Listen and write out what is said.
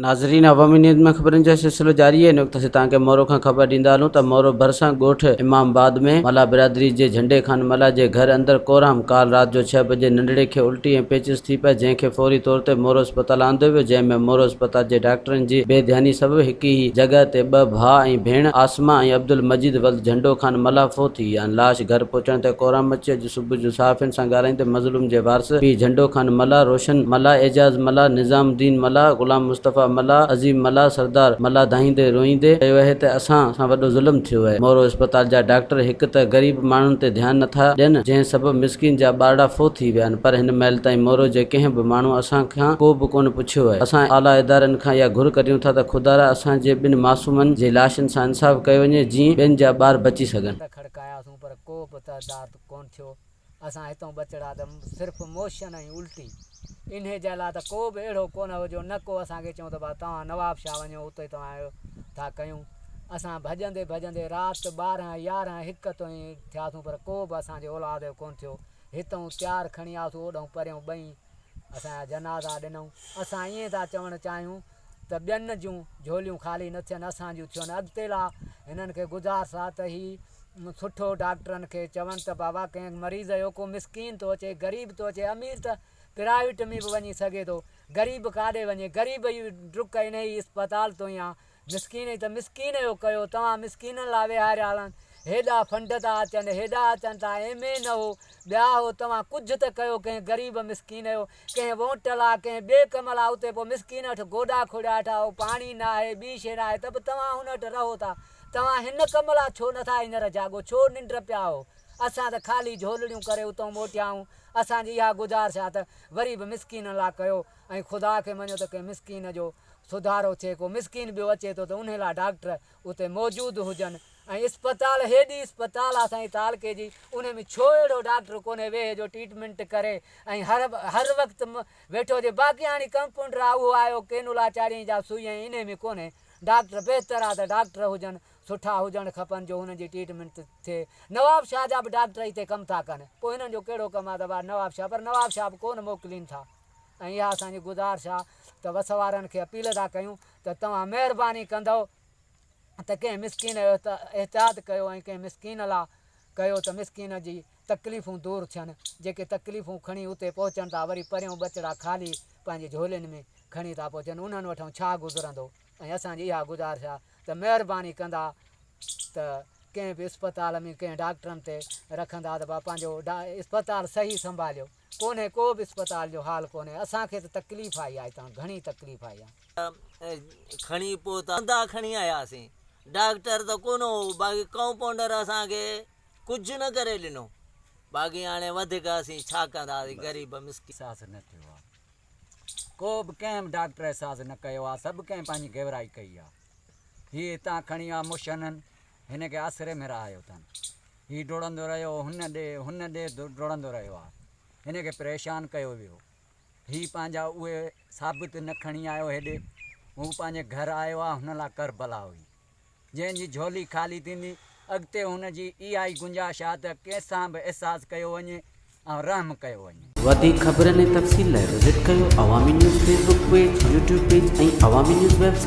ناظرين عوامي نيوز ۾ خبرن جو سلسلو جاري آهي. هن وقت اسين توهان کي مورو کان خبر ڏيندا هلون ته مورو ڀرسان ڳوٺ امام آباد ۾ ملاح برادري جي جهنڊي خان ملاح جي گهر اندر ڪورام ڪالهه رات جو ڇهه بجي ننڍڙي کي الٽي ۽ پيچش ٿي پئي جنهن کي فوري طور تي مورو اسپتال آندو ويو جنهن ۾ مورو اسپتال جي ڊاڪٽرن جي بي ڌياني سبب هڪ ئي جڳهه تي ٻه ڀاء ۽ ڀيڻ عاصمه ۽ عبدالمجيد ولد جهنڊو خان ملاح فوت ٿي ويا آهن لاش گهر پهچڻ تي ڪورام مچي اڄ صبح جو صحافين سان ڳالهائيندي مظلوم جي وارث پيء جهنڊو خان ملاح، روشن ملاح، اعجاز ملاح، نظام الدين ملاح، غلام مصطفيٰ ملاح، عظيم ملاح، سردار ملاح دانهيندي روئيندي چيو اهي ته اسان سان وڏو ظلم ٿيو اهي، مورو اسپتال جا ڊاڪٽر هڪ ته غريب ماڻهن تي ڌيان نٿا ڏين جنهن سبب مسڪين جا ٻارڙا فوت ٿي ويا آهن پر هن مهل تائين مورو جي ڪنهن به ماڻهو اسان کان ڪو به ڪونه پڇيو اهي، اسان اعليٰ ادارن کان اها گهر ڪريون ٿا ته خدارا اسان جي ٻن معصومن جي لاشن سان انصاف ڪيو وڃي جيئن ٻين جا ٻار بچي سگهن. کڙڪاياسون پر ڪو به تهداد ڪونه ٿيو. اسان هتئون ٻچڙا ته صرف موشن ۽ الٽي. انهي جي لاء ته ڪو به اهڙو ڪونه هو جو نه ڪو اسان کي چئون ته ڀا توهان نواب شاهه وڃو اتي توهان جو ٿا ڪيون. اسان ڀڄندي ڀڄندي رات 12 يارهن هڪ تائين ٿياسون پر ڪو به اسان جي اولاد جو ڪونه ٿيو. هتئون تيار کڻي آياسون اوڏانهون پريون ٻئي اسان جا جنازا ڏنائون. اسان ائين ٿا چوڻ چاهيون ته ٻين جون جهوليون خالي نه ٿين اسان جون ٿين. اڳتي لا هنن کي گذارش آ ته هي سٺو ڊاڪٽرن کي چون ته بابا ڪنهن مريض جو ڪو مسڪين ٿو اچي غريب ٿو اچي امير ته پرائيويٽ ۾ به وڃي سگهي ٿو غريب ڪاڏي وڃي غريب جي ڊڪ انهي اسپتال تون ئي آ مسڪين ئي ته مسڪين جو ڪيو توهان مسڪينن لاء ويهاريا آهن هيڏا فنڊ ٿا اچن هيڏا اچن ٿا ايم اين هو ٻيا هو توهان ڪجهه ته ڪيو ڪنهن غريب مسڪين جو ڪنهن وونٽ لاء ڪنهن ٻئي ڪم لاء اتي پوء مسڪين وٽ گوڏا کوڙيا ويٺا هو پاڻي ناهي ٻي شيء ناهي ته به توهان هن وٽ رهو ٿا توهان هن ڪم لاء ڇو نٿا هينئر جاڳو ڇو ننڊ پيا هو اسان ته خالي جهولڙيون ڪري اتئون موٽيا آهيون اسان جي اها گذارش آهي ته وري به مسڪينن لاء ڪيو ۽ خدا کي مڃو ته ڪنهن مسڪين جو سڌارو ٿئي، ڪو مسڪين ٻيو اچي ٿو ته انهي لاء ڊاڪٽر اتي موجود هجن ۽ اسپتال هيڏي اسپتال آ سائين تعلقي جي انهي ۾ ڇو اهڙو ڊاڪٽر ڪونهي ويهي جو ٽريٽمينٽ ڪري ۽ هر هر وقت ويٺو هجي باقي هاڻي ڪمپائونڊر آ اهو آيو ڪينولا چاڙهيائين جا سوئي ۽ انهي ۾ ڪونهي ڊاڪٽر بهتر آ ته ڊاڪٽر هجن سٺا هجڻ کپن جو هنن جي ٽريٽمينٽ ٿئي نوابشاهه جا به ڊاڪٽر هتي ڪم ٿا ڪن پوء هنن جو ڪهڙو ڪم آ ته نوابشاهه پر نوابشاهه به ڪونه موڪلين ٿا. ۽ اها اسان جي گذارش آ ته وس وارن کي اپيل ٿا ڪيون ته توهان مهرباني ڪندؤ ته ڪنهن مسڪين جو احتياط ڪيو ۽ ڪنهن مسڪين لا ڪيو ته مسڪين جي تڪليفون دور ٿين جيڪي تڪليفون کڻي اتي پهچن ٿا وري پريون ٻچڙا خالي پنهنجي جهولين ۾ کڻي ٿا پهچن انهن وٺئون ڇا گذرندو ۽ اسان جي اها گذارش آ ته مهرباني ڪندا ته ڪنهن به اسپتال ۾ ڪنهن ڊاڪٽرن تي رکندا ته با پنهنجو اسپتال صحيح سنڀاليو. ڪونهي ڪو به اسپتال جو حال ڪونهي اسان کي ته تڪليف آئي آهي هتان گهڻي تڪليف آئي آهي. کڻي پهتا اندا کڻي آياسين ڊاڪٽر ته ڪونه هو باقي ڪمپائونڊر اسان کي ڪجهه نه ڪري ڏنو باقي هاڻي وڌيڪ اسين ڇا ڪنداسين غريب مسڪين. احساس نه ٿيو آ ڪو به ڪنهن به ڊاڪٽر احساس نه ڪيو آ سڀ ڪنهن پنهنجي گيورائي ڪئي آ هي هتان کڻي آ مشنن هن کي آسري ۾ رهايو اٿن هي ڊوڙندو رهيو، هن ڏي، هن ڏي ڊوڙندو رهيو آ. هن کي پريشان ڪيو ويو. هي پنهنجا اهي ثابت نه کڻي آيو هيڏي. هو پنهنجي گهر آيو آ، هن لاء ڪربلا هئي. جنهن جي جهولي خالي ٿيندي، اڳتي هن جي اها ئي گنجائش آ ته ڪنهن سان به احساس ڪيو وڃي ۽ رحم ڪيو وڃي. وڌيڪ خبرن ۽ تفصيل لاء وزٽ ڪيو Awami news Facebook page, YouTube page ۽ Awami news website.